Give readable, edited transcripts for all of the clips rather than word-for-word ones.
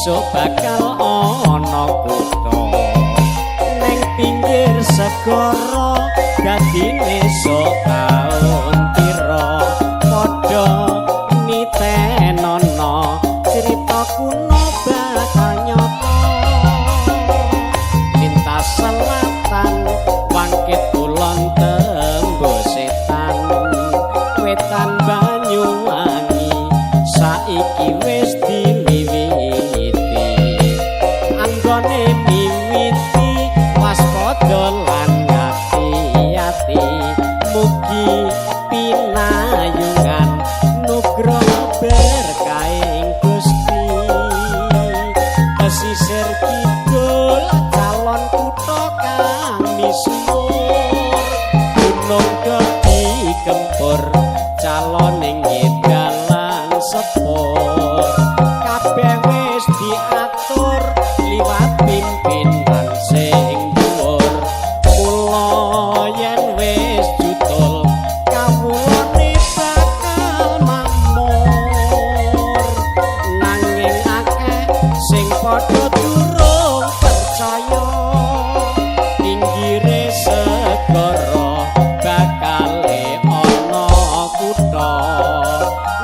Besok bakal ana kutha neng pinggir segara, dadine sok taun pira padha nitenono, crita kuno bakal nyata. Lintas selatan, wangkit kulon, tembus setan, wetan Banyuwangi saiki wis diwiwiti. Anggone miwiti waspada lan ati-ati, mugi pinayungan nugroho berkahing Gusti. Pesisir kidul calon kutha kang misuwur, Gunung Gede Gempur calon ing dalan sepur. Kabeh wis diatur liwat pimpinan sing dhuwur, mula yen wis jutul kawulane bakal makmur. Nanging akeh sing padha durung percaya, pinggire segara bakale ana kutha.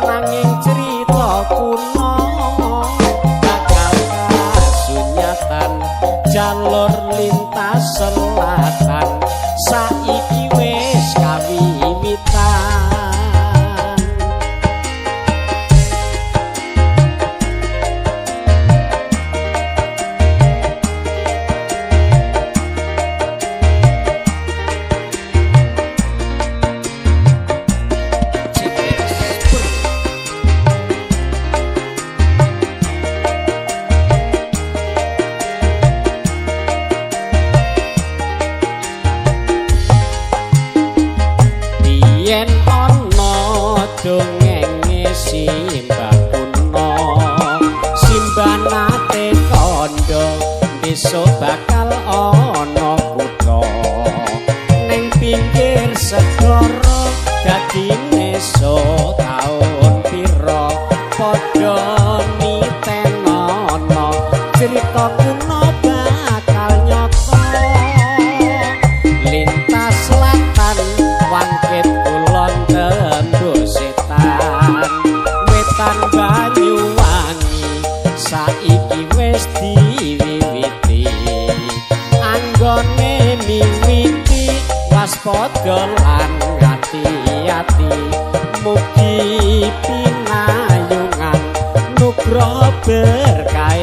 Nanging crita kuno bakal kasunyatan, jalur lintas selatan saiki wis kawiwitan. Biyen ana dongenge Simbah kuno, Simbah nate kandha besok bakal ana kutha ning pinggir segara, dadine sok taun pira padha nitenono, crita kuno bakal nyata. Lintas selatan, wangkit kulon, tembus setan, wetan Banyuwangi saiki wis diwiwiti. Anggone miwiti waspada lan ati-ati, mugi pinayungan nugroho berkah.